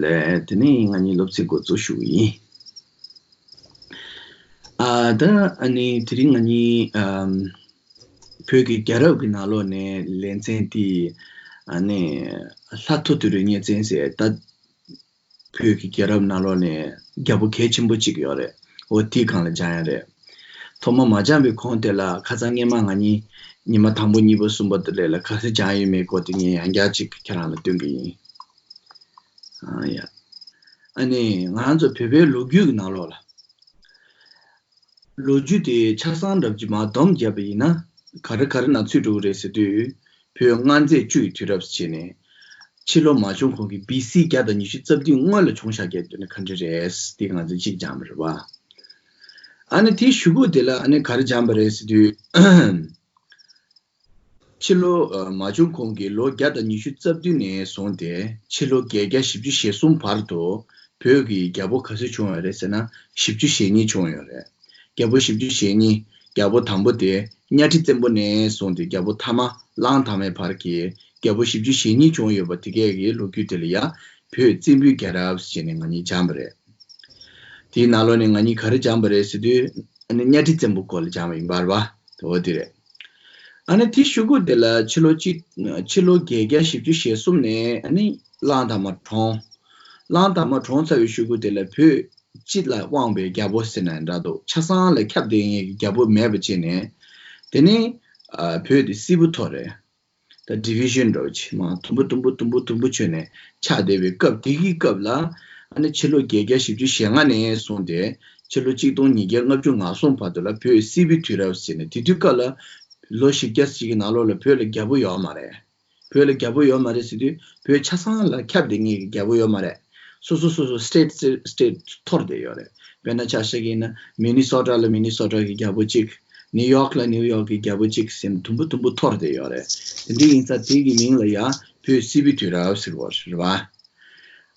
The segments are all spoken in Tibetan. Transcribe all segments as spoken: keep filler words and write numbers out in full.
ལགས། དེ་ནས་ང་གཉིས་སློབ་ཚན་འགོ་འཛུགས་ཞུ་གི་ཡིན། ཨ་ད་ཨ་ནི་དེ་རིང་ང་གཉིས་ཨམ་བོད་ཀྱི་རྒྱལ་རབས་ཀྱི་ནང་ལོགས་ནས་ལེ་ཚན་དེ་ཨ་ནི་ལྷ་ཐོ་ཐོ་རི་གཉན་བཙན་ཟེར་ད་བོད་ཀྱི་རྒྱལ་རབས་ནང་ལོགས་ནས་རྒྱལ་པོ་གལ་ཆེན་པོ་གཅིག་ཡོད་རེད། འོ་དེའི་སྒང་ལ་སྦྱང་ཡ་རེད། ཐོག་མ་མ་སྦྱངས་པའི་གོང་དེ་ལ་ཁ་སང་སྔས་མ་ང་གཉིས་ཉི་མ་དང་པོ་གཉིས་པ་གསུམ་པ་དེ་ལས་ལ་ག་ཚོད་སྦྱངས་ཡོད་མེད་སྐོར་དེ་ངས་ཡང་བསྐྱར་ཅིག་ཁྱེད་རང་ལ་སྟོན་གི་ཡིན། ཨ་ཡ། ཨ་ནི་ང་རང་ཚོ་བོད་པའི་ལོ་རྒྱུས་ཀྱི་ནང་ལོགས་ལ། ལོ་རྒྱུས་དེ་ཆ་ཚང་འདྲ་པོ་ཅིག་མར་སྡོམ་བརྒྱབ་པ་ཡིན་ན་ག་རེ་ག་རེ་ནང་ཚུད་འགྲོ་གི་རེད་ཟེར་དུས། བོད་མངའ་མཛད་བཅུ་ཡི་དུས་རབས་སུ་བྱས་ནས། ཕྱི་ལོ་མ་བྱུང་གོང་གི་བི་སི་བརྒྱ་དང་ཉི་ཤུ་རྩ་བདུན་སྔོན་ལ་བྱུང་བཞག་མཁན་དེ་ནི་ག་འདྲ་རེད་དེ་ང་ཚོས་གཅིག་སྦྱངས་པ་རེད་བ། ཨ་ནི་དེའི་གཞུག་གུ་དེ་ལ་ཨ་ནི་ག་རེ་སྦྱངས་པ་རེད་ཟེར་དུས། ཕྱི་ལོ་ཨ་མ་བྱུང་གོང་གི་ལོ་བརྒྱ་དང་ཉི་ཤུ་རྩ་བདུན་ནས་བཟུང་སྟེ་ཕྱི་ལོ་བརྒྱད་བརྒྱ་བཞི་བཅུ་ཞེ་གསུམ་བར་དུ་བོད་ཀྱི་རྒྱལ་པོ་ག་ཚོད་བྱུང་ཡོད་རེད་ཟེར་ན་བཞི་བཅུ་ཞེ་གཉིས་བྱུང་ཡོད་རེད། རྒྱལ་པོ་བཞི་བཅུ་ཞེ་གཉིས། རྒྱལ་པོ་དང་པོ་དེ་གཉའ་ཁྲི་བཙན་པོ་ནས་བཟུང་སྟེ་རྒྱལ་པོ་ཐ་མ་གླང་དར་མའི་བར་གྱི་རྒྱལ་པོ་བཞི་བཅུ་ཞེ་གཉིས་བྱུང་ཡོད་པ་དེ་གས་ཀྱི་ལོ་རྒྱུས་དེ་ལ་ཡ་བོད་བཙན་པོའི་རྒྱལ་རབས་ཟེར་ནས་ང་གཉིས་སྦྱངས་པ་རེད། དེའི་ནང་ལོགས་ནས་ང་གཉིས་ག་རེ་སྦྱངས་པ་རེད་ཟེར་དུས་ཨ་ནི་གཉའ་ཁྲི་བཙན་པོ་སྐོར་ལ་སྦྱངས་པ་ཡིན་པ་རེད་བ། འོ་དེ་རེད། ཨ་ནི་དེའི་གཞུག་གུ་དེ་ལ་ཕྱི་ལོ་གཅིག་ཕྱི་ལོ་བརྒྱད་བརྒྱ་བཞི་བཅུ་ཞེ་གསུམ་ནས་ཨ་ནི་གླང་དར་མ་གྲོངས། གླང་དར་མ་གྲོངས་ཚར་བའི་གཞུག་གུ་དེ་ལ་བོད་སྤྱི་ལ་དབང་བའི་རྒྱལ་པོ་ཟེར་ན་འདྲ་འདུག་ཆ་ཚང་ལ་ཁྱབ་བསྡད་མཁན་གྱི་རྒྱལ་པོ་མེད་པ་བྱས་ནས། དེ་ནས་ཨ་བོད་དེ་སིལ་བུ་ཐོར་རེད། ད་ཌི་བི་ཤན་འདྲ་བོ་ཅིག་མར་དུམ་བུ་དུམ་བུ་དུམ་བུ་དུམ་བུ་བྱས་ནས་ཆགས་བསྡད་པའི་སྐབས་དེ་གི་སྐབས་ལ་ཨ་ནི་ཕྱི་ལོ་བརྒྱད་བརྒྱ་བཞི་བཅུ་ཞེ་ལྔ་ནས་བཟུང་སྟེ་ཕྱི་ལོ་གཅིག་སྟོང་ཉིས་བརྒྱ་ལྔ་བཅུ་ང་གསུམ་བར་དུ་ལ་བོད་སིལ་བུའི་དུས་རབས་ཟེར་ནས་དེ་དུས་སྐབས་ལ་ལོ་བཞི་བརྒྱ་ཅིག་གི་ནང་ལོགས་ལ་བོད་ལ་རྒྱལ་པོ་ཡོད་མ་རེད། བོད་ལ་རྒྱལ་པོ་ཡོད་མ་རེད་ཟེར་དུས་བོད་ཆ་ཚང་ལ་ཁྱབ་བསྡད་མཁན་གྱི་རྒྱལ་པོ་ཡོད་མ་རེད། སོ་སོ་སོ་སོ་སི་ཊེཊ་སི་ཊེཊ་འཐོར་བསྡད་ཡོད་རེད། དཔེར་ན་ཆ་བཞག་གི་ཡིན་ན་མི་ནི་སོ་ཊ་ལ་མི་ནི་སོ་ཊ་གི་རྒྱལ་པོ་གཅིག་ནིའུ་ཡོག་ལ་ནིའུ་ཡོག་གི་རྒྱལ་པོ་གཅིག་ཟེར་ནས་དུམ་བུ་དུམ་བུ་འཐོར་བསྡད་ཡོད་རེད། དེ་འདྲ་ཡིན་ཙང་དེ་གི་མིང་ལ་ཡང་བོད་སིལ་བུའི་དུས་རབས་ཟེར་བ་རེད་བ།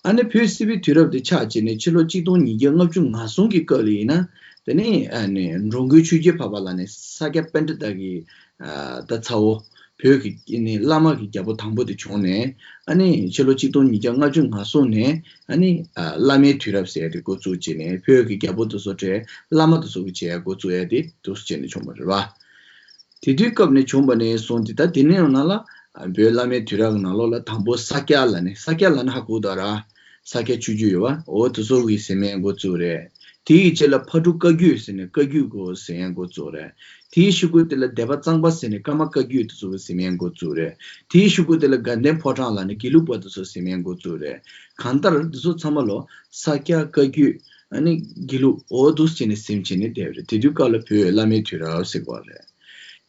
ཨ་ནི་བོད་སིལ་བུའི་དུས་རབས་དེ་ཆགས་བྱས་ནས་ཕྱི་ལོ་གཅིག་སྟོང་ཉིས་བརྒྱ་ལྔ་བཅུ་ང་གསུམ་གྱི་སྐབས་ལ་ཡིན་ན། དེ་ནས་ཨ་ནི་འགྲོ་མགོན་ཆོས་རྒྱལ་འཕགས་པ་ལགས་ནས་ས་སྐྱ་པཎྜི་ཏ་གི་ཨ་ད་ཚ་བོ་བོད་ཀྱི་ནི་བླ་མ་གི་རྒྱལ་པོ་དང་པོ་དེ་བྱུང་ནས། ཨ་ནི་ཕྱི་ལོ་གཅིག་སྟོང་ཉིས་བརྒྱ་ལྔ་བཅུ་ང་གསུམ་ནས་ཨ་ནི་ཨ་བླ་མའི་དུས་རབས་ཟེར་ཡ་དེ་འགོ་བཙུགས་བྱས་ནས་བོད་ཀྱི་རྒྱལ་པོ་དེ་ཚོ་གྲས་བླ་མ་དེ་ཚོ་གི་བྱས་ཡ་འགོ་བཙུགས་ཡ་དེ་འདུག་སེ་བྱས་ནས་བྱུང་བ་རེད་བ། དེ་དུས་སྐབས་ནས་བྱུང་བ་ནས་བཟུང་སྟེ་ད་དེ་ནས་ཡང་ནང་ལ་བོད་བླ་མའི་དུས་རབས་ཀྱི་ནང་ལོགས་ལ་དང་པོ་ས་སྐྱ་ལ་ནི་ས་སྐྱ་ལ་ནི་ཧ་གོ་ད་ར། ས་སྐྱ་ཆོས་བརྒྱུད་ཡོད་བ་འོ་དེ་ཚོ་གི་ཟེར་མཁན་འགོ་བཙུགས་རེད། དེ་ཡི་རྗེས་ལ་ཕག་གྲུ་བཀའ་བརྒྱུད་ཟེར་ནས་བཀའ་བརྒྱུད་གོ་ཟེར་མཁན་འགོ་བཙུགས་རེད། དེའི་གཞུག་གུ་དེ་ལ་སྡེ་པ་གཙང་པ་ཟེར་ནས་ཀརྨ་བཀའ་བརྒྱུད་དེ་ཚོ་གི་ཟེར་མཁན་འགོ་བཙུགས་རེད། དེའི་གཞུག་གུ་དེ་ལ་དགའ་ལྡན་ཕོ་བྲང་ལ་ནི་དགེ་ལུགས་པ་དེ་ཚོ་ཟེར་མཁན་འགོ་བཙུགས་རེད། གང་ལྟར་དེ་ཚོ་ཚང་མ་ལོ་ས་སྐྱ་བཀའ་བརྒྱུད་ཨ་ནི་དགེ་ལུགས་འོ་འདུག་སེ་བྱས་ནས་ཟིན་བྱས་ནས་བསྡད་པ་རེད། དེ་དུས་སྐབས་ལ་བོད་བླ་མའི་དུས་རབས་ཟེར་བ་རེད།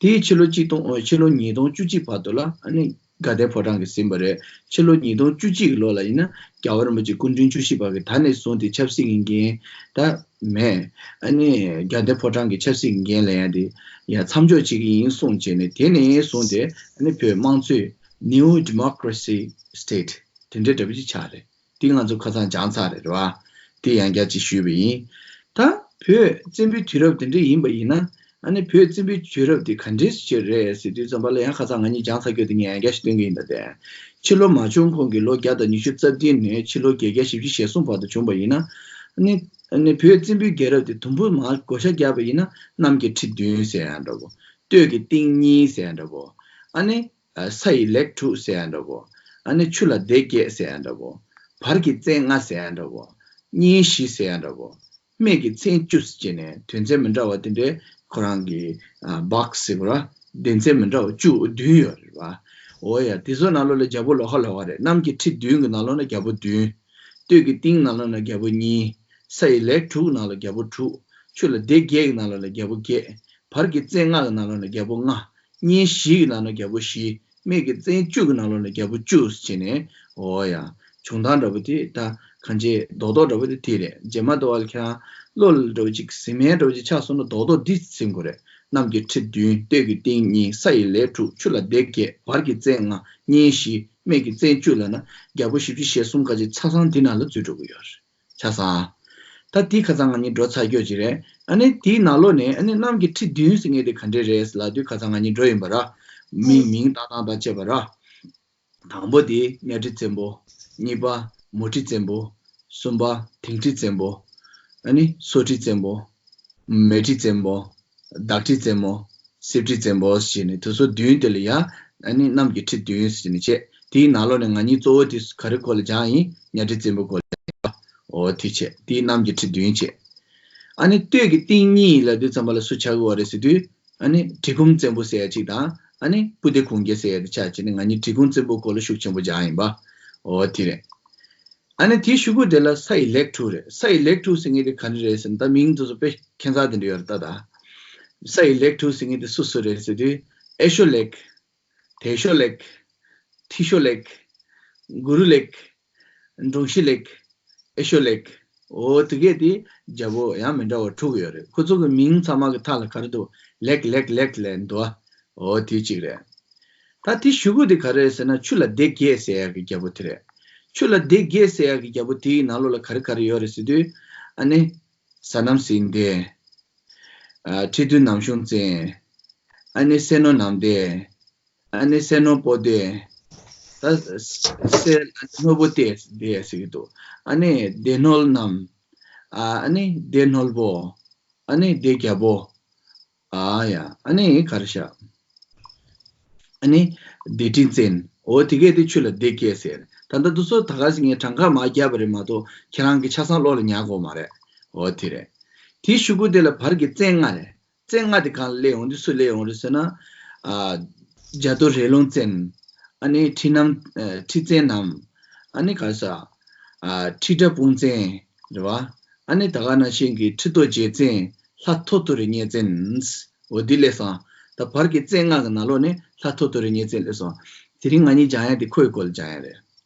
དེའི་ཕྱི་ལོ་གཅིག་སྟོང་ཨོ་ཕྱི་ལོ་ཉིས་སྟོང་བཅུ་གཅིག་བར་དུ་ལ་ཨ་ནི་དགའ་ལྡན་ཕོ་བྲང་གིས་ཟིན་པ་རེད། ཕྱི་ལོ་ཉིས་སྟོང་བཅུ་གཅིག་གི་ལོ་ལ་ཡིན་ན་རྒྱལ་བ་རིན་པོ་ཆེ་སྐུ་ཕྲེང་བཅུ་བཞི་པ་གིས་ད་ནས་བཟུང་སྟེ་ཆབ་སྲིད་ཀྱི་འགན་ད་མེད། ཨ་ནི་དགའ་ལྡན་ཕོ་བྲང་གི་ཆབ་སྲིད་ཀྱི་འགན་ལེན་ཡ་དེ་ཡ་མཚམས་འཇོག་བྱེད་ཀྱི་ཡིན་གསུངས་བྱས་ནས་དེ་ནས་བཟུང་སྟེ་ཨ་ནི་བོད་དམངས་གཙོའི་New Democracy State དེ་འདྲའི་འདྲ་པོ་ཅིག་ཆགས་རེད། དེ་ང་ཚོ་ཁ་སང་སྦྱངས་ཚར་རེད་རེད་བ། དེ་ཡང་བསྐྱར་ཅིག་ཞུས་པ་ཡིན། ད་བོད་བཙན་པོའི་དུས་རབས་དེ་འདྲ་ཡིན་པ་ཡིན་ན་ཨ་ནི་བོད་བཙན་པོའི་དུས་རབས་དེ་ག་འདྲས་ཅིག་རེད་ཟེར་དུས་ཙམ་པ་ལ་ཡང་ཁ་སང་ང་གཉིས་སྦྱངས་ཚར་རྒྱུ་དེ་ངས་ཡང་བསྐྱར་ཞིག་སྟོན་གྱི་ཡིན། ད་དེ་ཕྱི་ལོ་མ་བྱུང་གོང་གི་ལོ་བརྒྱ་དང་ཉི་ཤུ་རྩ་བདུན་ནས་ཕྱི་ལོ་བརྒྱད་བརྒྱ་བཞི་བཅུ་ཞེ་གསུམ་བར་དུ་བྱུང་བ་ཡིན་ན་ཨ་ནི་ཨ་ནི་བོད་བཙན་པོའི་རྒྱལ་རབས་དེ་དུམ་བུ་མར་བགོ་བཤའ་བརྒྱབ་པ་ཡིན་ན་གནམ་གྱི་ཁྲི་བདུན་ཟེར་ཡང་འདྲ་བོ། སྟོད་ཀྱི་སྟེང་གཉིས་ཟེར་ཡང་འདྲ་བོ། ཨ་ནི། ས་ཡི་ལེགས་དྲུག་ཟེར་ཡ་འདྲ་བོ། ཨ་ནི་ཆུ་ལ་སྡེ་བརྒྱད་ཟེར་ཡ་འདྲ་བོ། བར་གྱི་བཙན་ལྔ་ཟེར་ཡ་འདྲ་བོ། གཉིས་བཞི་ཟེར་ཡ་འདྲ་བོ། སྨད་ཀྱི་བཙན་བཅུ་ཟེར་ནས་དོན་ཚན་མི་འདྲ་བ་དེ་འདྲའི་ཁོ་རང་གི་བྷོག་སི་ཟེར་བ་ར་སྡེ་ཚན་མི་འདྲ་བ་བཅུ་བདུན་ཡོད་རེད་བ། འོ་ཡ་དེ་ཚོ་ནང་ལོགས་ལ་རྒྱལ་པོ་ལོགས་ཀ་ལོགས་ཀ་རེད། གནམ་གྱི་ཁྲི་བདུན་གྱི་ནང་ལོགས་ན་རྒྱལ་པོ་བདུན། སྟོད་ཀྱི་སྟེང་ནང་ལོགས་ན་རྒྱལ་པོ་གཉིས། ས་ཡི་ལེགས་དྲུག་ནང་ལ་རྒྱལ་པོ་དྲུག་ཆུ་ལ་སྡེ་བརྒྱད་ཀྱི་ནང་ལོགས་ན་རྒྱལ་པོ་བརྒྱད། བར་གྱི་བཙན་ལྔ་གི་ནང་ལོགས་ན་རྒྱལ་པོ་ལྔ། གཉིས་བཞི་གི་ནང་ལོགས་ན་རྒྱལ་པོ་བཞི། སྨད་ཀྱི་བཙན་བཅུ་གི་ནང་ལོགས་ན་རྒྱལ་པོ་བཅུ་ཟེར་ནས། འོ་ཡ། བྱུང་སྟངས་འདྲ་པོ་དེ་ད་གང་ཅི་རྡོག་རྡོག་འདྲ་པོ་དེ་དེ་རེད། རྗེས་མ་དེ་བ་ལ་ཁྱེད་རང་བློ་ལ་འདྲ་པོ་ཅིག་ཟིན་མེད་འདྲ་པོ་ཅིག་ཆགས་སོང་ན་རྡོག་རྡོག་འདི་ཟིན་དགོས་རེད། གནམ་གྱི་ཁྲི་བདུན། སྟོད་ཀྱི་སྟེང་གཉིས། ས་ཡི་ལེགས་དྲུག་ཆུ་ལ་སྡེ་བརྒྱད། བར་གྱི་བཙན་ལྔ། གཉིས་བཞི། སྨད་ཀྱི་བཙན་བཅུ་ལབ་ན་རྒྱལ་པོ་བཞི་བཅུ་ཞེ་གསུམ་ཁ་ཅིག་ཆ་ཚང་འདི་ནང་ལ་འཛུལ་འགྲོ་གི་ཡོད་རེད། ཆ་ཚང་། ད་དེ་ཁ་སང་ང་གཉིས་འགྲོ་ཚར་རྒྱུ་ཅིག་རེད། ཨ་ནི་དེའི་ནང་ལོགས་ནས་ཨ་ནི་གནམ་གྱི་ཁྲི་བདུན་ཟེར་མཁན་དེ་ག་འདྲས་རེད་ལབ་དུས་ཁ་སང་ང་གཉིས་འགྲོ་ཡིན་པ་ར། མིང་མིང་བཏགས་སྟངས་དང་བཅས་པ་ར། དང་པོ་དེ་གཉའ་ཁྲི་བཙན་པོ། གཉིས་པ་ མོ་ཁྲི་བཙན་པོ། གསུམ་པ་དིང་ཁྲི་བཙན་པོ། ཨ་ནི་སོ་ཁྲི་བཙན་པོ། མེ་ཁྲི་བཙན་པོ། དྭགས་ཁྲི་བཙན་པོ། སེར་ཁྲི་བཙན་པོ་ཞེས་ནས་དེ་ཚོ་བདུན་དེ་ལ་ཡང་ཨ་ནི་གནམ་གྱི་ཁྲི་བདུན་ཟེར་ནས་བྱས། དེའི་ནང་ལོགས་ནས་ང་གཉིས་གཙོ་བོ་དེ་ག་རེ་སྐོར་ལ་སྦྱངས་ཡིན། གཉའ་ཁྲི་བཙན་པོ་སྐོར་ལ་སྦྱངས་ཡིན་པ། འོ་དེ་བྱས། དེའི་གནམ་གྱི་ཁྲི་བདུན་བྱས། ཨ་ནི་སྟོད་ཀྱི་གཏིང་གཉིས་ལབ་དུས་ཙམ་པ་ལ་སུ་ཆགས་ཀྱི་ཡོད་རེད་ཟེར་དུས། ཨ་ནི་གྲི་གུམ་བཙན་པོ་ཟེར་ཡ་གཅིག་དང་། ཨ་ནི་སྤུ་ལྡེ་གུང་རྒྱལ་ཟེར་ཡ་དེ་ཆགས་བྱས་ནས་ང་གཉིས་གྲི་གུམ་བཙན་པོ་སྐོར་ལ་ཤུགས་ཆེན་པོ་སྦྱངས་ཡིན་པ། འོ་དེ་རེད། ཨ་ནི་དེའི་གཞུག་གུ་དེ་ལ་ས་ཡི་ལེགས་དྲུག་རེད། ས་ཡི་ལེགས་དྲུག་ཟེར་མཁན་དེ་ག་རེ་རེད་ཟེར་ན། ད་མིང་དེ་ཚོ་དཔེ་ཁྱད་མཚར་དེ་འདྲ་ཡོད་རེད་ད། ད་ས་ཡི་ལེགས་དྲུག་ཟེར་མཁན་དེ་སུ་སུ་རེད་ཟེར་དུས། ཨེ་ཤོ་ལེགས། དལ་ཤོ་ལེགས། ཐི་ཤོ་ལེགས། གུ་རུ་ལེགས། འབྲོང་ཤི་ལེགས། ཨེ་ཤོ་ལེགས། འོ་དེ་གས་དེ་རྒྱལ་པོ་ཡང་མི་འདྲ་བ་དྲུག་ཡོད་རེད། ཁོ་ཚོ་གི་མིང་ཚང་མ་གི་མཐའ་ལ་ག་རེ་འདུག་ལེགས་ལེགས་ལེགས་ལེགས་འདུག་འོ་དེ་གཅིག་རེད། ད་དེ་གཞུག་གུ་དེ་ག་རེ་རེད་ཟེར་ན། ཆུ་ལ་སྡེ་བརྒྱད་ཟེར་ཡ་གི་རྒྱལ་པོ་དེ་རེད། ཆུ་ལ་སྡེ་བརྒྱད་ཟེར་ཡ་གི་རྒྱལ་པོ་དེའི་ནང་ལོགས་ལ་ག་རེ་ག་རེ་ཡོད་རེད་ཟེར་དུས། ཨ་ནི་ཟ་ནམ་སྲིན་སྡེ། ཨ་ཁྲི་འདུལ་ནམ་ཤོང་བཙན། ཨ་ནི་སེ་ནོ་ནམ་སྡེ། ཨ་ནི་སེ་ནོ་པོ་ཏེ། ད་སེ་སྣོ་པོ་ཏེ་སྡེ་ཟེར་གྱི་འདུག་ཨ་ནི་སྡེ་སྣོལ་ནམ། ཨ་ནི་སྡེ་སྣོལ་པོ། ཨ་ནི་སྡེ་རྒྱལ་པོ། ཨ་ཡ། ཨ་ནི་ག་རེ་ཤག་ཨ་ནི་སྡེ་ཁྲི་བཙན། འོ་དེ་གས་དེ་ཆུ་ལ་སྡེ་བརྒྱད་ཟེར། ད་ལྟ་དུ་སོ་ད་ག་ཟིག་ངས་གྲངས་ཀ་མ་བརྒྱབ་པ་རེད་མ་གཏོགས། ཁྱེད་རང་གི་ཆ་ཚང་བློ་ལ་ཉར་དགོས་མ་རེད། འོ་དེ་རེད། དེའི་གཞུག་གུ་དེ་ལ་བར་གྱི་བཙན་ལྔ་རེད། བཙན་ལྔ་དེ་གང་ལ་སླེབས་ཡོང་དུས་སུ་སླེབས་ཡོང་རེད་ཟེར་ན། ཨ་རྒྱ་ཏོ་རེ་ལུང་བཙན། ཨ་ནི་ཁྲི་ནམ། ཨ་ཁྲི་བཙན་ནམ། ཨ་ནི་ག་ས། ཨ་ཁྲི་སྒྲ་སྤུངས་བཙན། རེད་བ། ཨ་ནི་ད་ག་ནང་བཞིན་གྱི་ཁྲི་ཐོག་རྗེ་བཙན། ལྷ་ཐོ་ཐོ་རི་གཉན་བཙན། འོ་འདི་སླེབས་སོང་། ད་བར་གྱི་བཙན་ལྔ་གི་ནང་ལོགས་ནས་ལྷ་ཐོ་ཐོ་རི་གཉན་བཙན་སླེབས་སོང་། དེ་རིང་ང་གཉིས་སྦྱང་ཡ་དེ་ཁོའི་སྐོར་ལ་སྦྱང་ཡ་རེད།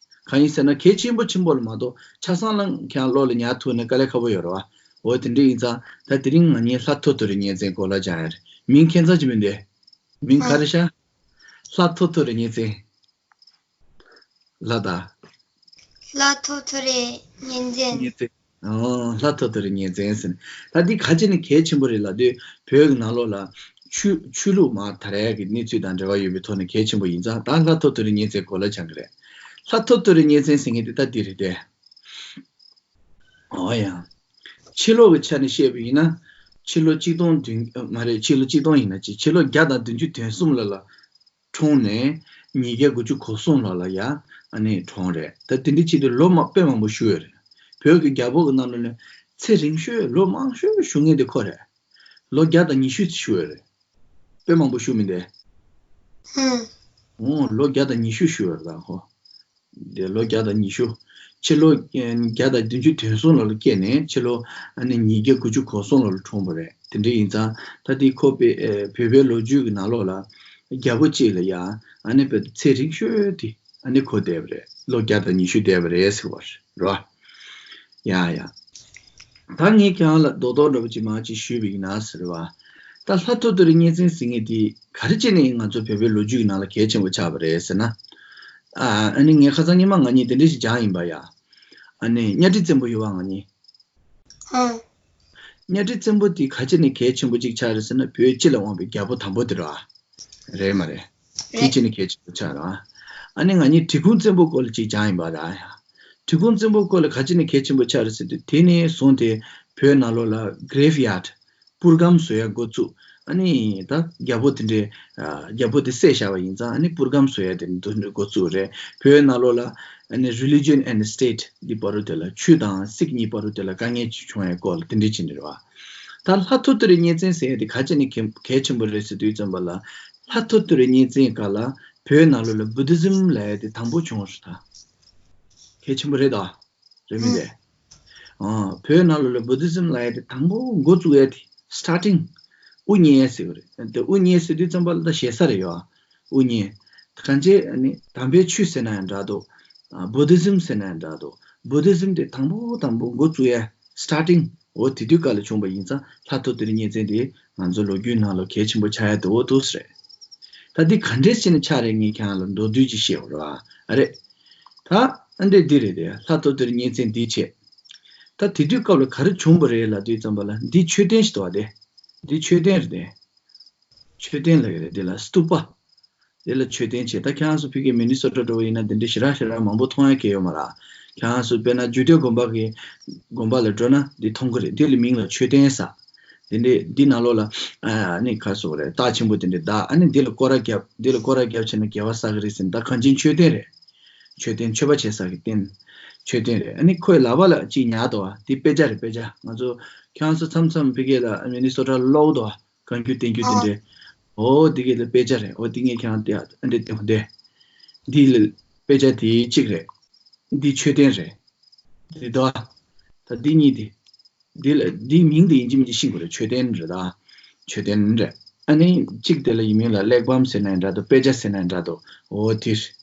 གང་ཡིན་ཟེར་ན་གལ་ཆེན་པོ་ཆེན་པོ་ལ་མ་གཏོགས་ཆ་ཚང་ལ་ཁྱེད་རང་བློ་ལ་ཉར་ཐུབ་ན་དཀའ་ལས་ཁག་པོ་ཡོད་རེད་བ། འོ་དེ་འདྲ་ཡིན་ཙང་ད་དེ་རིང་ང་གཉིས་ལྷ་ཐོ་ཐོ་རི་གཉན་བཙན་སྐོར་ལ་སྦྱང་ཡ་རེད། མིང་ཁྱད་མཚར་ཅིག་མི་འདུག་མིང་ག་རེ་ཤག་ལྷ་ཐོ་ཐོ་རི་གཉན་བཙན། ལྷ་ད། ལྷ་ཐོ་ཐོ་རི་གཉན་བཙན། གཉན་བཙན། ཨོ། ལྷ་ཐོ་ཐོ་རི་གཉན་བཙན་ཟེར་ནས། ད་འདི་ག་ཅི་ནས་གལ་ཆེན་པོ་རེད་ལབ་དུས། བོད་ཀྱི་ནང་ལོགས་ལ་ཆོས་ཆོས་ལུགས་མར་དར་ཡག་གི་གནས་ཚུལ་དང་འབྲེལ་བ་ཡོད་པའི་ཐོག་ནས་གལ་ཆེན་པོ་ཡིན་ཙང་། ད་ལྷ་ཐོ་ཐོ་རི་གཉན་བཙན་སྐོར་ལ་སྦྱང་གི་རེད། ལྷ་ཐོ་ཐོ་རི་གཉན་བཙན་ཟེར་མཁན་དེ་ད་འདི་རེད་དེ། ཨོ་ཡ། ཕྱི་ལོགས་ཀྱི་ཆ་ནས་བཤད་པ་ཡིན་ན། ཕྱི་ལོ་གཅིག་སྟོང་བདུན། མ་རེད། ཕྱི་ལོ་གཅིག་སྟོང་ཡིན་ན་ཅི། ཕྱི་ལོ་བརྒྱ་དང་བདུན་ཅུ་དོན་གསུམ་ལ་ལ་འཁྲུངས་ནས། ཉིས་བརྒྱ་དགུ་བཅུ་གོ་གསུམ་ལོ་ལ་ཡ་ཨ་ནི་གྲོངས་རེད། ད་དེ་འདྲ་བྱས་ཏེ་ལོ་མ་དཔེ་མང་པོ་བཞུགས་ཡོད་རེད། བོད་ཀྱི་རྒྱལ་པོ་གི་ནང་ལོགས་ནས་ཚེ་རིང་ཤོས། ལོ་མང་ཤོས་བཞུགས་མཁན་དེ་ཁོ་རེད། ལོ་བརྒྱ་དང་ཉི་ཤུ་ཙམ་བཞུགས་ཡོད་རེད། དཔེ་མང་པོ་བཞུགས་མི་འདུག་ཧུམ། འོ། ལོ་བརྒྱ་དང་ཉི་ཤུ་བཞུགས་ཡོད་རེད་ད་ཁོ། དེ་ལོ་བརྒྱ་དང་ཉི་ཤུ། ཕྱི་ལོ་ཨེ་བརྒྱ་དང་བདུན་ཅུ་དོན་གསུམ་ལོ་ལ་སྐྱེས་ནས་ཕྱི་ལོ་ཨ་ནི་ཉིས་བརྒྱ་དགུ་བཅུ་གོ་གསུམ་ལོ་ལ་འཁྲུངས་པ་རེད། དེ་འདྲ་ཡིན་ཙང་ད་དེ་ཁོ་པའི་ཨེ་བོད་པའི་ལོ་རྒྱུས་ཀྱི་ནང་ལོགས་ལ་རྒྱལ་པོ་གཅིག་ལ་ཡ་ཨ་ནི་བོད་ཚེ་རིང་ཤོས་དེ་ཨ་ནི་ཁོ་བསྡད་པ་རེད། ལོ་བརྒྱ་དང་ཉི་ཤུ་བསྡད་པ་རེད་ཟེར་བ་རེད་བ། ཡ་ཡ། ད་ངས་ཁྱེད་རང་ལ་རྡོག་རྡོག་འདྲ་པོ་ཅིག་མང་ཅིག་ཞུས་པ་ཡིན་ན་ཟེར་བ། ད་ལྷ་ཐོ་ཐོ་རི་གཉན་བཙན་ཟེར་མཁན་དེ་ག་རེ་བྱས་ནས་ང་ཚོ་བོད་པའི་ལོ་རྒྱུས་ཀྱི་ནང་ལ་གལ་ཆེན་པོ་ཆགས་པ་རེད་ཟེར་ན། ཨ་ཨ་ནི་ངས་ཁ་སང་ཉི་མ་ང་གཉིས་དེ་འདྲ་ཞིག་སྦྱངས་ཡིན་པ་ཡ། ཨ་ནི་གཉའ་ཁྲི་བཙན་པོ་ཡོད་པ་ང་གཉིས། ཨང་། གཉའ་ཁྲི་བཙན་པོ་དེ་ག་རེ་བྱས་ནས་གལ་ཆེན་པོ་ཅིག་ཆགས་རེད་ཟེར་ན། བོད་སྤྱི་ལ་དབང་བའི་རྒྱལ་པོ་དང་པོ་དེ་རེད་བ། རེད་མ་རེད། དེ་རེད། བྱས་ནས་གལ་ཆེན་པོ་ཆགས་རེད་བ། ཨ་ནི་ང་གཉིས་གྲི་གུམ་བཙན་པོ་སྐོར་ལ་ཅིག་སྦྱངས་ཡིན་པ་རེད་ཡ། གྲི་གུམ་བཙན་པོ་སྐོར་ལ་ག་རེ་བྱས་ནས་གལ་ཆེན་པོ་ཆགས་རེད་ཟེར་དུས། དེ་ནས་བཟུང་སྟེ་བོད་ནང་ལོགས་ལ་གྷེ་རེབ་ཡཱརཌ། པུར་སྒམ་བཟོ་ཡ་འགོ་བཙུགས། ཨ་ནི་ད་རྒྱལ་པོ་དེ་འདྲའི་ཨ་རྒྱལ་པོ་དེ་བསད་བཞག་པ་ཡིན་ཙང་། ཨ་ནི་པུར་སྒམ་བཟོ་ཡ་དེ་འདྲ་འགོ་བཙུགས་རེད། བོད་ནང་ལོགས་ལ་ཨ་ནི་Religion and State འདི་བར་དུ་དེ་ལ། ཆོས་དང་སྲིད་གཉིས་བར་དུ་དེ་ལ་དཀའ་ངལ་ཅིག་བྱུང་ཡ་སྐོར་ལ་དེ་འདྲ་བྱས་ནས་རེད་བ། ད་ལྷ་ཐོ་ཐོ་རི་གཉན་བཙན་ཟེར་ཡ་དེ་ག་རེ་བྱས་ནས་གལ་གལ་ཆེན་པོ་རེད་ཟེར་དུས་ཙམ་པ་ལ། ལྷ་ཐོ་ཐོ་རི་གཉན་བཙན་སྐབས་ལ་བོད་ནང་ལོགས་ལ་Buddhism ལབ་ཡ་དེ་དང་པོ་བྱུང་བ་རེད་ད། གལ་ཆེན་པོ་རེད་ད། རེད་མི་རེད། ཨ་བོད་ནང་ལོགས་ལ་Buddhism ལབ་ཡ་དེ་དང་པོ་འགོ་བཙུགས་ཡ་དེ། སི་ཊར་ཊིང་། དབུ་བརྙེས་ཟེར་གི་རེད། དེ་དབུ་བརྙེས་ཟེར་དུས་ཙམ་པ་ལ་ད་ཞེ་ས་རེད་ཡ། དབུ་བརྙེས། གང་ཅི་ཨ་ནི་དམ་པའི་ཆོས་ཟེར་ན་ཡང་འདྲ་འདུག་ཨ་Buddhism ཟེར་ན་ཡང་འདྲ་འདུག Buddhism དེ་དང་པོ་དང་པོ་འགོ་བཙུགས་ཡ་སི་ཊར་ཊིང་འོ་དེ་དུས་སྐབས་ལ་བྱུང་བ་ཡིན་ཙང་། ལྷ་ཐོ་ཐོ་རི་གཉན་བཙན་དེ་ང་ཚོ་ལོ་རྒྱུས་ནང་ལ་གལ་ཆེན་པོ་ཆགས་ཡ་དེ་འོ་འདུག་ཟེར། ད་འདི་ག་འདྲས་བྱས་ནས་ཆགས་རེད། ངས་ཁྱེད་རང་ལ་མདོར་བསྡུས་ཅིག་བཤད་པ་རེད་བ། ཨ་རེད། ད་ཨ་འདྲས་འདི་རེད་དེ། ལྷ་ཐོ་ཐོ་རི་གཉན་བཙན་འདི་བྱས། ད་དེ་དུས་སྐབས་ལ་ག་རེ་བྱུང་བ་རེད་ལབ་དུས་ཙམ་པ་ལ། འདི་མཆོད་རྟེན་ཞིག་འདུག་བ་དེ། འདི་མཆོད་རྟེན་རེད་དེ། མཆོད་རྟེན་ལབ་ཀྱི་རེད། དེ་ལ་སྟུ་པ། དེ་ལ་མཆོད་རྟེན་བྱས། ད་ཁྱེད་རང་ཚོ་ཕ་གིའི་མི་ནི་སོ་ཊ་འདྲ་བོ་ཡིན་ན་དེ་འདྲའི་ཞེ་དྲག་ཞེ་དྲག་མང་པོ་མཐོང་ཡ་གང་ཡང་ཡོད་མ་རེད། ཁྱེད་རང་ཚོ་དཔེར་ན་རྒྱུད་སྟོད་དགོན་པ་གི་དགོན་པ་ལ་འགྲོ་ན་འདི་མཐོང་གི་རེད། འདི་ལ་མིང་ལ་མཆོད་རྟེན་ཟེར། དེ་འདྲའི་འདི་ནང་ལོགས་ལ་ཨ་ནི་ག་རེ་ཟེར་དགོས་རེད། རྟགས་ཆེན་པོ་དེ་འདྲའི་བརྡ། ཨ་ནི་འདི་ལ་སྐོར་ར་བརྒྱབ། འདི་ལ་སྐོར་ར་བརྒྱབ་བྱས་ན་དགེ་བ་བསགས་ཀྱི་རེད་ཟེར་ན། ད་གངས་ཅན་མཆོད་རྟེན་རེད། མཆོད་རྟེན། མཆོད་པ་བྱེད་ས་གི་རྟེན། མཆོད་རྟེན་རེད། ཨ་ནི་ཁོའི་ལག་པ་ལ་གཅིག་ཉར་འདུག་པ། འདི་དཔེ་ཆ་རེད། དཔེ་ཆ། ང་ཚོ་ཁྱེད་རང་ཚོ་མཚམས་མཚམས་ཕ་གི་ལ་མི་ནི་སོ་ཊ་ལ་ཀློག་འདུག་པ། བཀའ་འགྱུར་བསྟན་འགྱུར་དེ་འདྲའི། འོ་དེ་གི་ལ་དཔེ་ཆ་རེད། འོ་དེ་ངས་ཁྱེད་རང་དེ་ཨ་འདྲས་བསྟན་དགོས་དེ། འདི་ལ་དཔེ་ཆ་དེ་གཅིག་རེད། འདི་མཆོད་རྟེན་རེད། རེད་དོ། ད་འདི་གཉིས་དེ། འདི་ལ་འདིའི་མིང་དེ་ཡིན་གཅིག་མིན་གཅིག་ཤེས་དགོས་རེད། མཆོད་རྟེན་རེད། ད་མཆོད་རྟེན་རེད། ཨ་ནི་གཅིག་དེ་ལ་ཡིན་མིན་ལ་གླེགས་བམ་ཟེར་ན་ཡང་འདྲ་འདུག་དཔེ་ཆ་ཟེར་ན་ཡང་འདྲ་འདུག་འོ་དེ་རེད།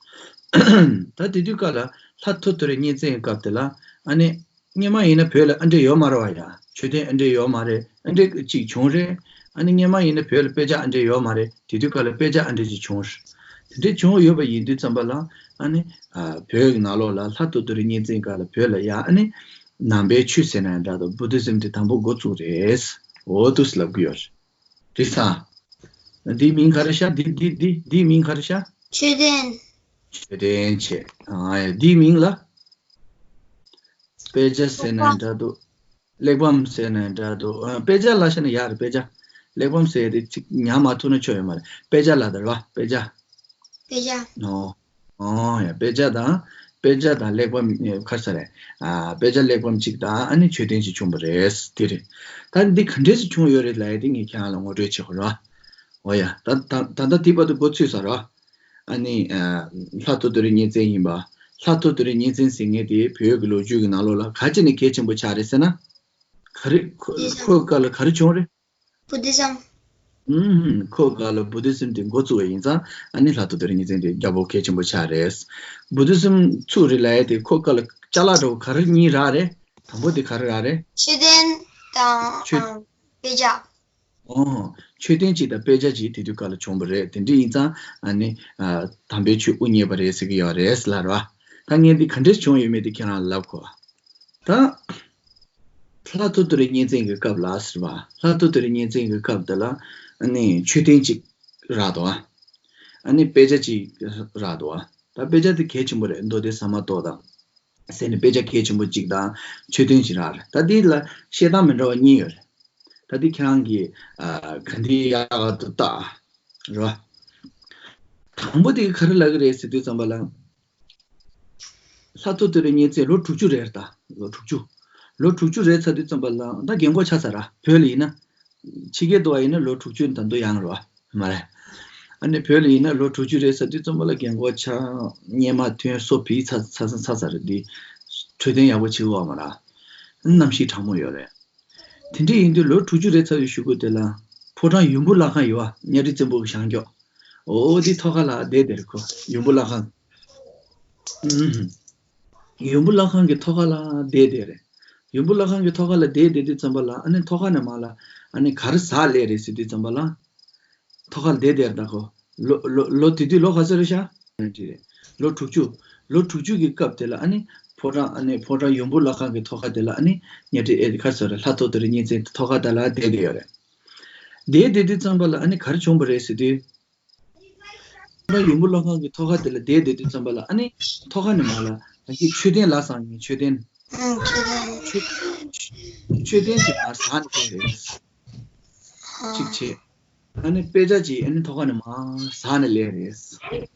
ད་དེ་དུས་སྐབས་ལ་ལྷ་ཐོ་ཐོ་རི་གཉན་བཙན་གྱི་སྐབས་དེ་ལ་ཨ་ནི། སྔོན་མ་ཡིན་ན་བོད་ལ་ཨ་འདྲས་ཡོད་མ་རེད་པ། ཡ། མཆོད་རྟེན་ཨ་འདྲས་ཡོད་མ་རེད། ཨ་འདྲས་ཅིག་བྱུང་རེད། ཨ་ནི་སྔོན་མ་ཡིན་ན་བོད་ལ་དཔེ་ཆ་ཨ་འདྲས་ཡོད་མ་རེད། དེ་དུས་སྐབས་ལ་དཔེ་ཆ་ཨ་འདྲས་ཅིག་བྱུང་རེད། དེ་འདྲས་བྱུང་ཡོད་པ་ཡིན་དུས་ཙམ་པ་ལ་ཨ་ནི་ཨ་བོད་ཀྱི་ནང་ལོགས་ལ་ལྷ་ཐོ་ཐོ་རི་གཉན་བཙན་སྐབས་ལ་བོད་ལ་ཡ་ཨ་ནི་ནང་པའི་ཆོས་ཟེར་ན་ཡང་འདྲ་འདུག Buddhism དེ་དང་པོ་འགོ་བཙུགས་རེད། འོ་འདུག་སེ་ལབ་གི་ཡོད་རེད། རེད་ས། འདིའི་མིང་ག་རེ་ཤག་འདི་འདི་འདི་འདིའི་མིང་ག་རེ་ཤག་མཆོད་རྟེན། མཆོད་རྟེན་བྱས། ཨ་ཡ། འདིའི་མིང་ལ། དཔེ་ཆ་ཟེར་ན་ཡང་འདྲ་འདུག་གླེགས་བམ་ཟེར་ན་ཡང་འདྲ་འདུག་ཨ། དཔེ་ཆ་ལབ་བཞག་ན་ཡག་རེད། དཔེ་ཆ། གླེགས་བམ་ཟེར་ཡ་དེ་ཅིག་ཉར་མ་ཐུབ་ན་ཆོ་ཡོད་མ་རེད། དཔེ་ཆ་ལབ་དེ་རེད་པ། དཔེ་ཆ། དཔེ་ཆ། ཨོ། ཨོ་ཡ། དཔེ་ཆ་དང་། དཔེ་ཆ་དང་གླེགས་བམ་ག་རེ་ཟེར་རེད། ཨ། དཔེ་ཆ་གླེགས་བམ་གཅིག་དང་ཨ་ནི་མཆོད་རྟེན་གཅིག་བྱུང་བ་རེད། དེ་རེད། ད་འདི་ག་འདྲས་སེ་བྱུང་ཡོད་རེད་ལབ་ཡ་དེ་ངས་ཁྱེད་རང་ལ་ངོ་སྤྲོད་བྱེད་དགོས་རེད་པ། འོ་ཡ། ད་ད་ད་ལྟ་དེ་བར་དུ་འགོ་ཚུགས་ས་རེད་པ། ཨ་ནི་ཨ། ལྷ་ཐོ་ཐོ་རི་གཉན་བཙན་ཡིན་པ། ལྷ་ཐོ་ཐོ་རི་གཉན་བཙན་ཟེར་མཁན་དེ་བོད་ཀྱི་ལོ་རྒྱུས་ཀྱི་ནང་ལོགས་ལ་ག་ཅི་ནས་གལ་ཆེན་པོ་ཆགས་རེད་ཟེར་ན། ག་རེ། ཁོ་ཁོའི་སྐབས་ལ་ག་རེ་བྱུང་རེད། Buddhism། ཨུམ། ཁོའི་སྐབས་ལ་Buddhism དེ་འགོ་བཙུགས་པ་ཡིན་ཙང་ཨ་ནི་ལྷ་ཐོ་ཐོ་རི་གཉན་བཙན་དེ་རྒྱལ་པོ་གལ་ཆེན་པོ་ཆགས་རེད། Buddhism ཚུགས་རེད་ལབ་ཡ་དེ་ཁོའི་སྐབས་ལ་ཅ་ལག་འདྲ་བོ་ག་རེ་གཉིས་རག་རེད། དང་པོ་དེ་ག་རེ་རག་རེད། མཆོད་རྟེན་དང་། མཆོད། ཨང་། དཔེ་ཆ། ཨོ། མཆོད་རྟེན་གཅིག་དང་དཔེ་ཆ་གཅིག་དེ་དུས་སྐབས་ལ་བྱུང་བ་རེད། དེ་འདྲ་ཡིན་ཙང་ཨ་ནི་ཨ། དམ་པའི་ཆོས་དབུ་བརྙེས་པ་རེད་ཟེར་གྱི་ཡོད་རེད་ལབ་རེད་པ། ད་ངས་འདི་ག་འདྲས་བྱུང་ཡོད་མེད་དེ་ཁྱེད་རང་ལ་ལབ་དགོས་པ། ད་ལྷ་ཐོ་ཐོ་རི་གཉན་བཙན་གྱི་སྐབས་ལ་ཟེར་བ། ལྷ་ཐོ་ཐོ་རི་གཉན་བཙན་གྱི་སྐབས་དེ་ལ་ཨ་ནི་མཆོད་རྟེན་གཅིག་རག་འདུག་པ། ཨ་ནི་དཔེ་ཆ་གཅིག་རག་འདུག་པ། ད་དཔེ་ཆ་དེ་གལ་ཆེན་པོ་རེད། མདོ་སྡེ་ཟ་མ་ཏོག་དང་། ཟེར་ནས་དཔེ་ཆ་གལ་ཆེན་པོ་གཅིག་དང་མཆོད་རྟེན་གཅིག་རག་རེད། ད་འདི་ལ་བཤད་སྟངས་མི་འདྲ་བ་གཉིས་ཡོད་རེད། ད་འདི་ཁྱེད་རང་གིས་ཨ། ག་འདི་ཡག་ཏུ་བལྟ་རོགས། དང་པོ་དེ་ག་རེ་ལབ་ཀྱི་རེད་ཟེར་དུས་ཙམ་པ་ལ། ལྷ་ཐོ་ཐོ་རི་གཉན་བཙན་ལོ་དྲུག་ཅུ་རེད་ད། ལོ་དྲུག་ཅུ། ལོ་དྲུག་ཅུ་རེད་ཚར་དུས་ཙམ་པ་ལ་ད་རྒན་གོག་ཆགས་ཚར་ར། བོད་ལ་ཡིན་ན། ཕྱི་རྒྱལ་དུ་བ་ཡིན་ན་ལོ་དྲུག་ཅུ་ད་དུང་ཡང་རེད་པ། མ་རེད། ཨ་ནི་བོད་ལ་ཡིན་ན་ལོ་དྲུག་ཅུ་རེད་ཚར་དུས་ཙམ་པ་ལ་རྒན་གོག་ཆགས། གཉེར་མ་ཐོན། སོ་བུད་ཚར་ཚར་ཚར་ཚར་རེད། འདི་འཕྲོད་བསྟེན་ཡག་པོ་བྱེད་དགོས་པ་མ་རེད། གནམ་གཤིས་གྲང་མོ་ཡོད་རེད། དེ་འདྲ་ཡིན་དུས་ལོ་དྲུག་ཅུ་རེད་ཚར་བའི་གཞུག་གུ་དེ་ལ་ཕོ་བྲང་ཡུམ་བུ་བླ་ཁང་ཡོད་པ། གཉའ་ཁྲི་བཙན་པོ་གི་བཞེངས་ཀྱོག་འོ་དེ་ཐོག་ཁ་ལ་བསྡད་བསྡད་རེད་ཁོ། ཡུམ་བུ་བླ་ཁང་། ཨུམ། ཡུམ་བུ་བླ་ཁང་གི་ཐོག་ཁ་ལ་བསྡད་བསྡད་རེད། ཡུམ་བུ་བླ་ཁང་གི་ཐོག་ཁ་ལ་བསྡད་བསྡད་དུས་ཙམ་པ་ལ་ཨ་ནི་ཐོག་ཁ་ནས་མར་ལ་ཨ་ནི་ག་རེ་ཟ་སླེབས་རེད་ཟེར་དུས་ཙམ་པ་ལ། ཐོག་ཁ་ལ་བསྡད་བསྡད་རེད་ད་ཁོ། ལོ་ལོ་ལོ་དེ་དུས་ལོ་ག་ཚོད་རེད་ཤག་ལོ་དྲུག་ཅུ། ལོ་དྲུག་ཅུ་གི་སྐབས་དེ་ལ་ཨ་ནི་ཕོ་བྲང་། ཨ་ནི་ཕོ་བྲང་ཡུམ་བུ་བླ་ཁང་གི་ཐོག་ཁ་དེ་ལ་ཨ་ནི་གཉའ་ཁྲི། ཨེ། ག་རེ་ཟེར་རེད། ལྷ་ཐོ་ཐོ་རི་གཉན་བཙན་ཐོག་ཁ་དེ་ལ་བསྡད་བསྡད་ཡོད་རེད། བསྡད་བསྡད་དུས་ཙམ་པ་ལ་ཨ་ནི་ག་རེ་བྱུང་བ་རེད་ཟེར་དུས། ཕོ་བྲང་ཡུམ་བུ་བླ་ཁང་གི་ཐོག་ཁ་དེ་ལ་བསྡད་བསྡད་དུས་ཙམ་པ་ལ་ཨ་ནི་ཐོག་ཁ་ནས་མར་ལ་ད་གི་མཆོད་རྟེན་ལ་བསམ་ཡིན། མཆོད་རྟེན། ཨང་། མཆོད་རྟེན། མཆོད་རྟེན་ཅིག་མར་ཟགས་ནས་སླེབས་རེད། ཨང་། གཅིག་བྱས། ཨ་ནི་དཔེ་ཆ་ཅིག་ཨ་ནི་ཐོག་ཁ་ནས་མར་ཟགས་ནས་སླེབས་རེད།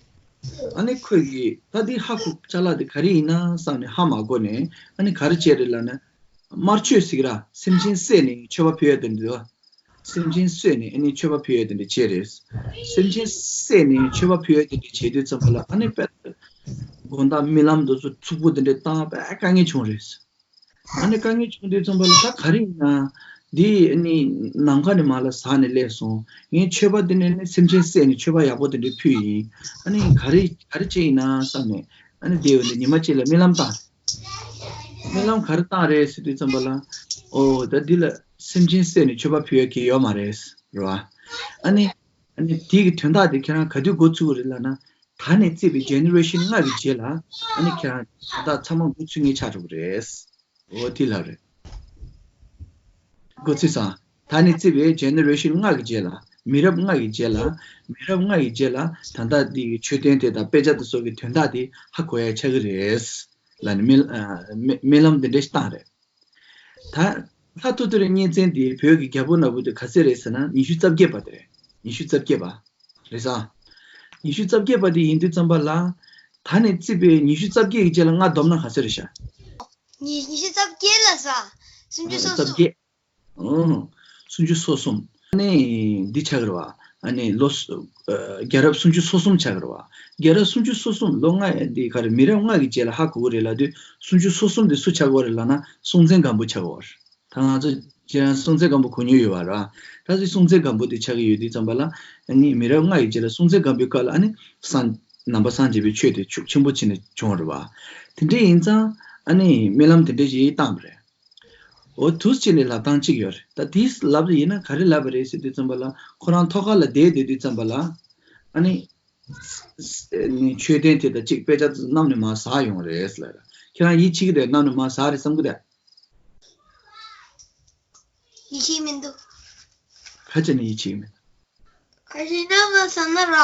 ཨ་ནི་ཁོས་ཀྱིས་ད་འདི་ཧ་གོ། ཅ་ལག་འདི་ག་རེ་ཡིན་ན་བསམ་ནས་ཧ་མ་གོ་ནས་ཨ་ནི་ག་རེ་བྱས་རེད་ལབ་ན། དམར་མཆོད་ཟེར་གི་ར། སེམས་ཅན་བསད་ནས་མཆོད་པ་ཕུལ་ཡ་དེ་འདྲ་འདུག་ག་སེམས་ཅན་བསད་ནས་ཨ་ནི་མཆོད་པ་ཕུལ་ཡ་དེ་འདྲ་བྱས་རེད། སེམས་ཅན་བསད་ནས་མཆོད་པ་ཕུལ་ཡ་དེ་འདྲ་བྱས་དུས་ཙམ་པ་ལ་ཨ་ནི་དཔེ་དགོང་དག་རྨི་ལམ་དུ་ཚུ་ཚུགས་པོ་དེ་འདྲ་བཏང་། དཔེ་དཀའ་ངལ་བྱུང་རེད། ཨ་ནི་དཀའ་ངལ་བྱུང་དུས་ཙམ་པ་ལ་ད་ག་རེ་ཡིན་ན། འདི་ཨ་ནི་ནམ་མཁའ་ནས་མར་ལ་ཟགས་ནས་སླེབས་སོང་། ངས་མཆོད་པ་འདི་ནས་ནི་སེམས་ཅན་བསད་ནས་མཆོད་པ་ཡག་པོ་དེ་འདྲ་ཕུལ་ཡིན། ཨ་ནི་ག་རེ་ག་རེ་བྱས་ཡིན་ན་བསམ་ནས་ཨ་ནི་དེ་འོ་འདི་ཉི་མ་གཅིག་ལ་རྨི་ལམ་བཏང་། རྨི་ལམ་ག་རེ་བཏང་རེད་ཟེར་དུས་ཙམ་པ་ལ། ཨོ་ད་འདི་ལ་སེམས་ཅན་བསད་ནས་མཆོད་པ་ཕུལ་ཡ་གི་ཡོད་མ་རེད། རེད་བ། ཨ་ནི་ཨ་ནི་དེ་གི་དོན་དག་དེ་ཁྱེད་རང་ག་དུས་འགོ་ཚུགས་རེད་ལབ་ན། ད་ནས་བརྩིས་པའི་ཇེ་ནེ་རེ་ཤན་ལྔ་གི་རྗེས་ལ་ཨ་ནི་ཁྱེད་རང་ད་ཚང་མ་འགོ་ཚུགས་མཁན་ཆགས་འགྲོ་གི་རེད། འོ་དེ་ལབ་རེད། འགོ་ཚུགས་སོང་། ད་ནས་བརྩིས་པའི་ཇེ་ནེ་རེ་ཤན་ལྔ་གི་རྗེས་ལ། མི་རབས་ལྔ་གི་རྗེས་ལ། མི་རབས་ལྔ་གི་རྗེས་ལ་ད་ལྟ་འདི་གི་མཆོད་རྟེན་དེ་དང་དཔེ་ཆ་དེ་སོགས་ཀྱི་དོན་དག་དེ་ཧ་གོ་ཡ་ཆགས་ཀྱི་རེད། ལ་ནི་སྨོན་ཨ་སྨོན་སྨོན་ལམ་འདི་འདྲ་ཞིག་བཏང་རེད། ད་ལྷ་ཐོ་ཐོ་རི་གཉན་བཙན་དེ་བོད་ཀྱི་རྒྱལ་པོ་ནག་པོ་དེ་ག་ཚད་རེད་ཟེར་ན། ཉི་ཤུ་རྩ་བརྒྱད་པ་དེ་རེད། ཉི་ཤུ་རྩ་བརྒྱད་པ་རེད་ས། ཉི་ཤུ་རྩ་བརྒྱད་པ་དེ་ཡིན་དུས་ཙམ་པ་ལ། ད་ནས་བརྩིས་པའི་ཉི་ཤུ་རྩ་བརྒྱད་ཀྱི་རྗེས་ལ་ལྔ་བསྡོམས་ན་ག་ཚོད་རེད་ཤག་ཉི་ཉི་ཤུ་རྩ་བརྒྱད་ལ་ས། སུམ་ཅུ་སོ་གསུམ། རྩ་བརྒྱད། ཨང་། སུམ་ཅུ་སོ་གསུམ། ཨ་ནི་འདི་ཆགས་ཀྱི་རེད་བ། ཨ་ནི་ལོ་སུ་ཨ་རྒྱལ་རབས་སུམ་ཅུ་སོ་གསུམ་ཆགས་ཀྱི་རེད་བ། རྒྱལ་རབས་སུམ་ཅུ་སོ་གསུམ་ལོ་ལྔ་ཡ་འདི་ག་རེ། མི་རབས་ལྔ་གི་རྗེས་ལ་ཧ་གོ་གི་རེད་ལབ་དུས། སུམ་ཅུ་སོ་གསུམ་དེ་སུ་ཆགས་ཀྱི་ཡོད་རེད་ལབ་ན། སྲོང་བཙན་སྒམ་པོ་ཆགས་ཀྱི་ཡོད་རེད། ད་ང་ཚོ་ཁྱེད་རང་སྲོང་བཙན་སྒམ་པོ་གོ་མྱོང་ཡོད་པ་རེད། ད་སྲོང་བཙན་སྒམ་པོ་དེ་ཆགས་ཀྱི་ཡོད་དུས་ཙམ་པ་ལ། ཨ་ནི་མི་རབས་ལྔ་ཡི་རྗེས་ལ་སྲོང་བཙན་སྒམ་པོའི་སྐབས་ལ། ཨ་ནི་སངས་ནང་པ་སངས་རྒྱས་པའི་ཆོས་དེ་ཤུགས་ཆེན་པོ་བྱས་ནས་བྱུང་བ་རེད་བ། དེ་འདྲ་ཡིན་ཙང་ཨ་ནི་སྨོན་ལམ་དེ་འདྲ་ཞིག་བཏང་བ་རེད། འོ་དུས་གཅིག་ནས་ལབ་སྟངས་གཅིག་ཡོད་རེད། ད་དེས་ལབ་ཡིན་ན་ག་རེ་ལབ་པ་རེད་ཟེར་དུས་ཙམ་པ་ལ། ཁོ་རང་ཐོག་ཁ་ལ་བསྡད་བསྡད་དུས་ཙམ་པ་ལ། ཨ་ནི་ནི་མཆོད་རྟེན་དེ་དང་གཅིག་དཔེ་ཆ་གནམ་ནས་མར་ཟག་ཡོང་རེད་ལབ་ར། ཁྱེད་རང་ཡིད་ཆེས་ཀྱི་རེད། གནམ་ནས་མར་ཟག་རེད་བསམ་གི་རེད། ཡིད་ཆེས་མི་འདུག་ག་ཅི་ནས་ཡིད་ཆེས་མི་འདུག་ག་རེ་གནམ་ལ་ཟག་ན་ར།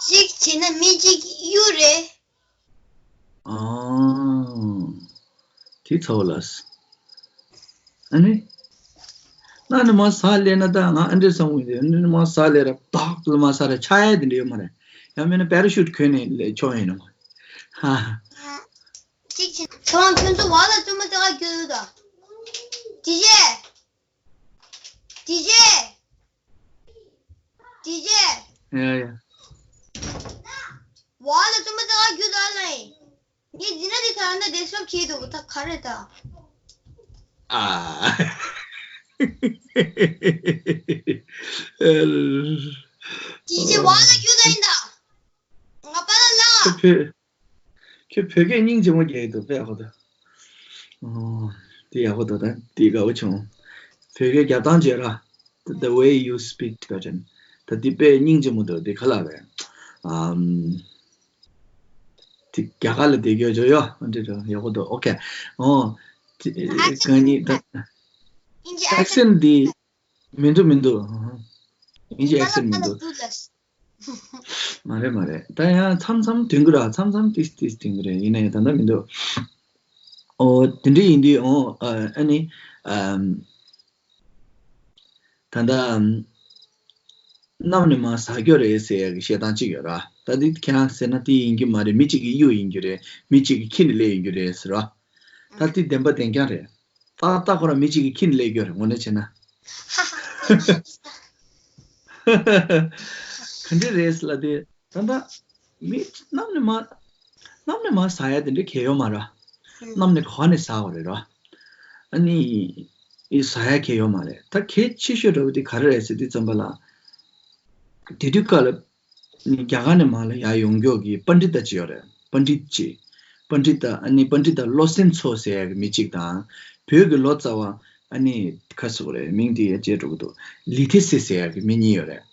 གཅིག་བྱས་ན་མི་གཅིག་གཡུག་རེད། ཨང་། དེ་ཚ་བོ་ལགས། ཨ་ནི། གནམ་ནས་མར་ཟག་སླེབས་ན་ད་ང་ཨ་འདྲས་བསམ་གི་འདུག་གནམ་ནས་མར་ཟག་སླེབས་ར་བདག་ལ་མར་ཟག་ར་ཆག་ཡ་དེ་འདྲ་ཡོད་མ་རེད། ཡང་མིན་ན་པེ་ར་ཤུད་གོན་ནས་སླེབས་ཆོག་ཡིན་ནམ། ཧ་ཧ། གཅིག་བྱས་ན་ཁྱོད་རང་ཁྱོད་ཚོ་བ་ལ་བཙུན་མ་དེ་ག་རྒྱུ་ད། དེ་རྗེས། དེ་རྗེས། དེ་རྗེས། ཡ་ཡ། བ་ལ་བཙུན་མ་དེ་ག་རྒྱུ་ད་ལ་ཡིན། ངས་འཛིན་གྲྭ་འདི་ཐོན་ན་བདེ་སོབ་བྱེད་འདུག་ད་ག་རེ་ད། ཨ། ཨེ། ཅི་ཅི་བ་ལ་རྒྱུ་ད་ཡིན་ད། ང་པ་ལ་ལ། ཁྱོད་བོད་ཁྱོད་བོད་སྐད་སྙིང་རྗེ་མོ་རྒྱག་གི་འདུག་དཔེ་ཡག་པོ་འདུག་ཨོ། དེ་ཡག་པོ་འདུག་ད་དེ་དགའ་བོ་བྱུང་། བོད་སྐད་རྒྱབ་སྟངས་བྱས་ར། The way you speak Tibetan. ད་དེ་དཔེ་སྙིང་རྗེ་མོ་འདུག་དེ་ག་ལ་རེད། ཨམ། དེ་རྒྱ་གར་ལ་བསྡད་ཡོད་ཅོ་ཡོ། འདི་ར་ཡག་པོ་འདུག་ཨོ་ཁེ། ཨོ། དེ་གང་ཉིད་ད། ཨིན་ཇི་ཨེག་སེན་ཊི་འདི་མི་འདུག་མི་འདུག་ཨིན་ཇི་ཨེག་སེན་ཊི་མི་འདུག་མ་རེད་མ་རེད། ད་ཡང་མཚམས་མཚམས་ཐོན་གི་ར། མཚམས་མཚམས་ཏིས་ཏིས་ཐོན་གི་རེད། ཡིན་ན་ཡང་ད་ལྟ་མི་འདུག་ཨོ་དེ་འདྲ་ཡིན་དུས་ཨོ་ཨ་ནི་ཨམ། ད་ལྟ་ཨམ། གནམ་ནས་མར་ཟག་རྒྱུ་རེད་ཟེར་ཡག་གི་བཤད་སྟངས་གཅིག་ཡོད་ར། ད་འདི་ཁྱེད་རང་ཟེར་ན་དེ་ཡིན་གྱི་མ་རེད། མི་གཅིག་གིས་གཡུག་ཡིན་རྒྱུ་རེད། མི་གཅིག་གིས་ཁྱེར་ནས་སླེབས་ཡིན་རྒྱུ་རེད་ཟེར་ར། ད་དེ་བདེན་པ་བདེན་རྐྱང་རེད། ཏག་ཏག་ཁོ་རང་མི་གཅིག་གིས་ཁྱེར་ནས་སླེབས་རྒྱུ་རེད། དངོས་གནས་བྱས་ན། ག་འདྲ་རེད་ལབ་དུས་ད་ལྟ་མི་གནམ་ནས་མར་གནམ་ནས་མར་ཟག་ཡ་དེ་འདྲ་གལ་ཡོད་མ་རེད། གནམ་ནས་ག་ནས་ཟག་པ་རེད་ར། ཨ་ནི་ཨི་ཟག་ཡ་གལ་ཡོད་མ་རེད། ད་གལ་ཆེ་ཤོས་འདྲ་བོ་དེ་ག་རེ་རེད་ཟེར་དུས་ཙམ་པ་ལ། དེ་དུས་སྐབས་ལ་ནི་རྒྱ་གར་ནས་མར་ལ་ཡར་ཡོང་མགྱོགས་ཀྱི་པཎྜི་ཏ་ཅིག་ཡོད་རེད། པཎྜི་ཏ་ཅིག་པཎྜི་ཏ་ཨ་ནི་པཎྜི་ཏ་བློ་སེམས་མཚོ་ཟེར་ཡག་གི་མི་གཅིག་དང་། བོད་ཀྱི་ལོ་ཙཱ་བ་ཨ་ནི་ག་རེ་ཟེར་དགོས་རེད། མིང་དེ་ཡ་བརྗེད་འགྲོ་གི་འདུག་ལི་ཐི་སི་ཟེར་ཡག་གི་མི་གཉིས་ཡོད་རེད།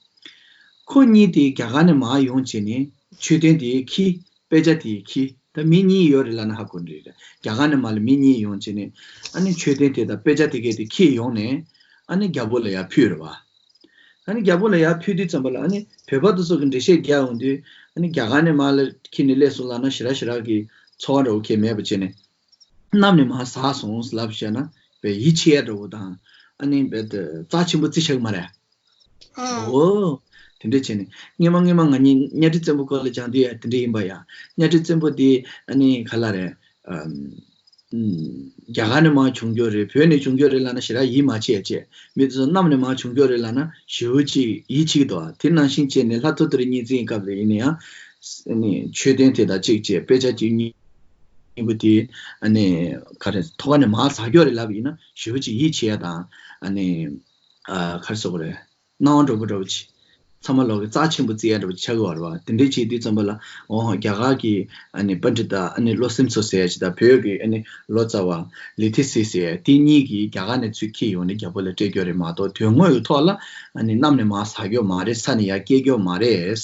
ཁོ་གཉིས་དེ་རྒྱ་གར་ནས་མར་ཡོང་བྱས་ནས་མཆོད་རྟེན་དེ་ཁྱེར། དཔེ་ཆ་དེ་ཁྱེར། ད་མི་གཉིས་ཡོད་རེད་ལབ་ན་ཧ་གོ་འགྲིག་རེད། རྒྱ་གར་ནས་མར་ལ་མི་གཉིས་ཡོང་བྱས་ནས་ཨ་ནི་མཆོད་རྟེན་དེ་དང་དཔེ་ཆ་དེ་གས་དེ་ཁྱེར་ཡོང་ནས་ཨ་ནི་རྒྱལ་པོ་ལ་ཡར་ཕུལ་རེད་བ། ཨ་ནི་རྒྱལ་པོ་ལ་ཡར་ཕུལ་དུས་ཙམ་པ་ལ་ཨ་ནི་བོད་པ་དེ་ཚོ་གིས་འགྲེལ་བཤད་རྒྱག་ཡོང་དུས། ཨ་ནི་རྒྱ་གར་ནས་མར་ལ་ཁྱེར་ནས་སླེབས་སོང་ལབ་ན་ཞེ་དྲག་ཞེ་དྲག་གི་ཚོར་བ་འདྲ་བོ་གང་ཡང་མེད་པ་བྱས་ནས། གནམ་ནས་མར་ཟག་སོང་ལབ་བཤད་ན་དཔེ་ཡིད་ཆེས་ཡ་འདྲ་བོ་དང་། ཨ་ནི་དཔེ་རྩ་ཆེན་པོ་བརྩི་ཆགས་མ་རེད། ཨོ། དེ་འདྲ་བྱས་ནས་སྔོན་མ་སྔོན་མ་ང་གཉིས་གཉའ་ཁྲི་བཙན་པོ་སྐོར་ལ་སྦྱང་དུས་ཡང་དེ་འདྲ་ཡིན་པ་ཡ། གཉའ་ཁྲི་བཙན་པོ་དེ་ཨ་ནི་ག་ལ་རེད། ཨམ། ཨམ། རྒྱ་གར་ནས་མར་བྱུང་རྒྱུ་རེད། བོད་ནས་བྱུང་རྒྱུ་རེད་ལབ་ན་ཞེ་དྲག་ཡིད་མ་ཆེས་བྱས། མི་དེ་ཚོ་གནམ་ནས་མར་བྱུང་རྒྱུ་རེད་ལབ་ན་ཞེ་པོ་ཅིག་ཡིད་ཆེས་འདུག་དེ་ནང་བཞིན་བྱས་ནས་ལྷ་ཐོ་ཐོ་རི་གཉན་བཙན་སྐབས་ལ་ཡིན་ན་ཡང་། ཨ་ནི་མཆོད་རྟེན་དེ་དང་གཅིག་བྱས། དཔེ་ཆ་གཅིག་གཉིས། སྙིང་པོ་དེ་ཨ་ནི་ག་རེ་ཐོག་ཁ་ནས་མར་ཟག་རྒྱུ་རེད་ལབ་ཡིན་ན་ཞེ་པོ་ཅིག་ཡིད་ཆེས་ཡ་དང་། ཨ་ནི་ཨ་ག་རེ་ཟེར་དགོས་རེད། སྣང་བ་འགྲོ་པོ་འདྲ་བོ་ཅིག་ཚང་མ་ལོག་གི་རྩ་ཆེན་པོ་བརྩི་ཡ་འདྲ་བོ་ཅིག་ཆགས་ཀྱི་ཡོད་རེད་བ། དེ་འདྲས་བྱེད་དུས་ཙམ་པ་ལ་འོ་རྒྱ་གར་གྱི་ཨ་ནི་པཎྜི་ཏ་ཨ་ནི་བློ་སེམས་མཚོ་ཟེར་ཡ་ཅིག་དང་། བོད་ཀྱི་ཨ་ནི་ལོ་ཙཱ་བ་ལི་ཐི་སི་ཟེར་ཡ་དེ་གཉིས་ཀྱིས་རྒྱ་གར་ནས་ཚུར་འཁྱེར་ཡོང་ནས་རྒྱལ་པོ་ལ་སྤྲད་རྒྱུ་རེད་མ་གཏོགས། དོན་དངོས་ཀྱི་ཐོག་ལ་ཨ་ནི་གནམ་ནས་མར་ཟག་རྒྱུ་མ་རེད། ས་ནས་ཡར་སྐྱེ་རྒྱུ་མ་རེད།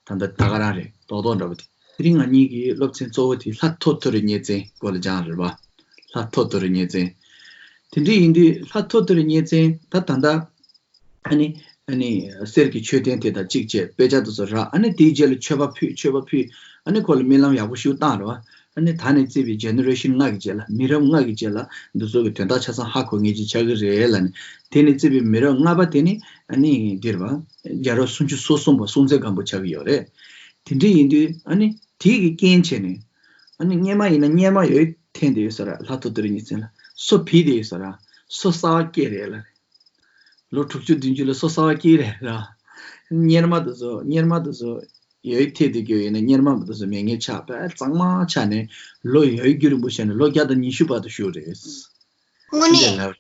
ད་ལྟ་ད་ག་རང་རེད། རྡོག་རྡོག་འདྲ་པོ་དེ། དེ་རིང་ང་གཉིས་ཀྱི་སློབ་ཚན་གཙོ་བོ་དེ་ལྷ་ཐོ་ཐོ་རི་གཉན་བཙན་སྐོར་ལ་སྦྱངས་རེད་བ། ལྷ་ཐོ་ཐོ་རི་གཉན་བཙན། དེ་འདྲ་ཡིན་དུས་ལྷ་ཐོ་ཐོ་རི་གཉན་བཙན་ད་ད་ལྟ་ཨ་ནི་ཨ་ནི་གསེར་གྱི་མཆོད་རྟེན་དེ་དང་གཅིག་བྱས། དཔེ་ཆ་དེ་ཚོ་རག་ཨ་ནི་དེའི་རྗེས་ལ་མཆོད་པ་ཕུལ། མཆོད་པ་ཕུལ། ཨ་ནི་ཁོ་ལ་སྨོན་ལམ་ཡག་པོ་ཞིག་བཏང་རེད་བ། ཨ་ནི་ད་ནས་བརྩིས་པའི་ཇེ་ནེ་རེ་ཤན་ལྔ་གི་རྗེས་ལ། མི་རབས་ལྔ་གི་རྗེས་ལ་འདི་ཚོ་གི་དོན་དག་ཆ་ཚང་ཧ་གོ་ངེས་ཅིག་ཆགས་ཀྱི་རེད་ལབ་ནས། དེ་ནས་བརྩིས་པའི་མི་རབས་ལྔ་པ་དེ་ནི་ཨ་ནི་འདིར་བ། རྒྱལ་རབས་སུམ་ཅུ་སོ་གསུམ་པ་སྲོང་བཙན་སྒམ་པོ་ཆགས་ཀྱི་ཡོད་རེད། དེ་འདྲ་ཡིན་དུས་ཨ་ནི་དེ་གི་རྐྱེན་བྱས་ནས། ཨ་ནི་སྔོན་མ་ཡིན་ན་གཉེར་མ་ཡོད་འཐེན་བསྡད་ཡོད་ས་ར། ལྷ་ཐོ་ཏུ་རི་གཉན་བཙན་ལ་སོ་བུད་བསྡད་ཡོད་ས་ར། སོ་གསར་པ་སྐྱེས་རེད་ལ། ལོ་དྲུག་ཅུ་བདུན་ཅུ་ལ་སོ་གསར་པ་སྐྱེས་རེད་ར། གཉེར་མ་དེ་ཚོ་གཉེར་མ་དེ་ཚོ་ཡོད་འཐེན་བསྡད་ཀྱི་ཡོད་ན། གཉེར་མ་དེ་ཚོ་མེད་མཁན་ཆགས་པས། གཙང་མ་ཆགས་ནས་ལོ་ཡོད་རྒྱུན་རིང་པོ་བྱས་ནས་ལོ་བརྒྱ་དང་ཉི་ཤུ་བར་དུ་བཞུགས་རེད། དངོས་གནས།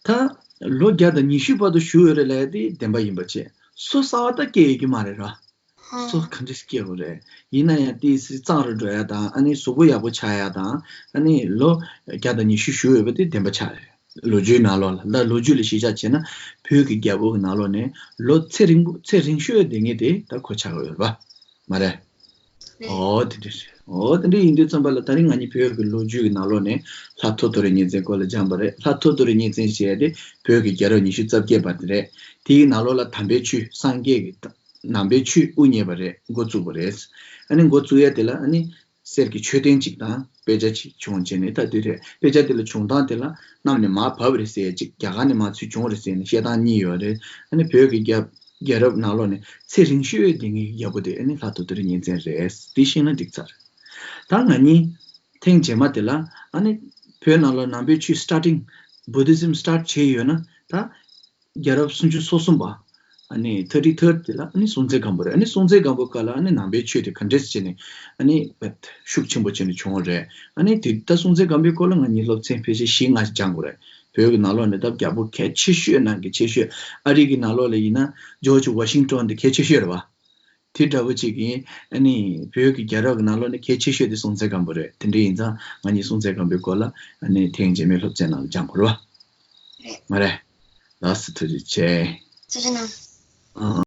ད་ལོ་བརྒྱ་དང་ཉི་ཤུ་བར་དུ་བཞུགས་ཡོད་རེད་ལབ་ཡ་དེ་བདེན་པ་ཡིན་པ་བྱས། སོ་གསར་པ་ད་སྐྱེ་ཡོད་ཀྱི་མ་རེད་ར། སོ་ག་འདྲས་སྐྱེ་དགོས་རེད། ཡིན་ན་ཡང་ཏོག་ཙམ་གཙང་རུ་འགྲོ་ཡ་དང་། ཨ་ནི་གཟུགས་པོ་ཡག་པོ་ཆགས་ཡ་དང་། ཨ་ནི་ལོ་བརྒྱ་དང་ཉི་ཤུ་བཞུགས་ཡོད་པ་དེ་བདེན་པ་ཆགས་རེད། ལོ་རྒྱུས་ནང་ལོགས་ལ། ད་ལོ་རྒྱུས་ལ་གཞི་བཞག་བྱས་ན། བོད་ཀྱི་རྒྱལ་པོ་གི་ནང་ལོགས་ནས་ལོ་ཚེ་རིང་པོ་ཚེ་རིང་ཤོས་བསྡད་མཁན་དེ་ད་ཁོ་ཆགས་ཀྱི་ཡོད་རེད་པ། མ་རེད། ཨོ་དེ་འདྲ་རེད། ཨོ་དེ་འདྲ་ཡིན་དུས་ཙམ་པ་ལ། ད་རིང་ང་གཉིས་བོད་ཀྱི་ལོ་རྒྱུས་ཀྱི་ནང་ལོགས་ནས་ལྷ་ཐོ་ཏུ་རི་གཉན་བཙན་སྐོར་ལ་སྦྱངས་པ་རེད། ལྷ་ཐོ་ཏུ་རི་གཉན་བཙན་ཞེས་ཏེ་བོད་ཀྱི་རྒྱལ་རབས་ཉི་ཤུ་རྩ་བརྒྱད་པ་དེ་རེད། དེའི་ནང་ལོགས་ལ་དམ་པའི་ཆོས་སངས་རྒྱས་ཀྱི་ནང་པའི་ཆོས་དབུ་བརྙེས་པ་རེད། འགོ་བཙུགས་པ་རེད། ཨ་ནི་འགོ་བཙུགས་ཡ་དེ་ལ་ཨ་ནི་གསེར་གྱི་མཆོད་རྟེན་གཅིག་དང་དཔེ་ཆ་གཅིག་བྱུང་བྱས་ནས། ད་དེ་རེད། དཔེ་ཆ་དེ་ལ་བྱུང་སྟངས་དེ་ལ་གནམ་ནས་མར་བབས་རེད་ཟེར་གཅིག་རྒྱ་གར་ནས་མར་ཚུར་བྱུང་རེད་ཟེར་ནས་བཤད་སྟངས་གཉིས་ཡོད་རེད། ཨ་ནི་བོད་ཀྱི་རྒྱལ་རྒྱལ་རབས་ནང་ལོགས་ནས་ཚེ་རིང་ཤོས་བསྡད་མཁན་གྱི་རྒྱལ་པོ་དེ་ཨ་ནི་ལྷ་ཐོ་ཏུ་རི་གཉན་བཙན་རེད། དེ་ཤེས་ན་འགྲིག་ཚར། ད་ང་གཉིས་ཐེངས་རྗེས་མ་དེ་ལ་ཨ་ནི་བོད་ནང་ལ་ནང་པའི་ཆོས་starting Buddhism start བྱས་ཡོད་ན། ད་རྒྱལ་རབས་སུམ་ཅུ་སོ་གསུམ་པ། ཨ་ནི་thirty third དེ་ལ་ཨ་ནི་སྲོང་བཙན་སྒམ་པོ་རེད། ཨ་ནི་སྲོང་བཙན་སྒམ་པོའི་སྐབས་ལ་ཨ་ནི་ནང་པའི་ཆོས་དེ་ག་འདྲས་བྱས་ནས་ཨ་ནི་ཤུགས་ཆེན་པོ་བྱས་ནས་བྱུང་བ་རེད། ཨ་ནི་དེ་ད་སྲོང་བཙན་སྒམ་པོའི་སྐོར་ལ་ང་གཉིས་སློབ་ཚན་ཕལ་ཆེར་བཞི་ལྔ་ཞིག་སྦྱངས་དགོས་རེད། བོད་ཀྱི་ནང་ལོགས་ནས་ད་རྒྱལ་པོ་གལ་ཆེ་ཤོས་ནང་གི་ཆེ་ཤོས། ཨ་རི་གི་ནང་ལོགས་ལ་ཡིན་ན་ཇོརྗ་ཝ་ཤིང་ཊོན་དེ་གལ་ཆེ་ཤོས་རེད་བ། དེ་འདྲ་པོ་ཅིག་ཡིན། ཨ་ནི་བོད་ཀྱི་རྒྱལ་རབས་ཀྱི་ནང་ལོགས་ནས་གལ་ཆེ་ཤོས་དེ་སྲོང་བཙན་སྒམ་པོ་རེད། དེ་འདྲ་ཡིན་ཙང་ང་གཉིས་སྲོང་བཙན་སྒམ་པོའི་སྐོར་ལ་ཨ་ནི་ཐེངས་རྗེས་མའི་སློབ་ཚན་ནང་ལ་སྦྱང་དགོས་རེད་བ། རེད། མ་རེད། ལགས་སོ། ཐུགས་རྗེ་ཆེ། ཐུགས་རྗེ་གནང་། ཨ།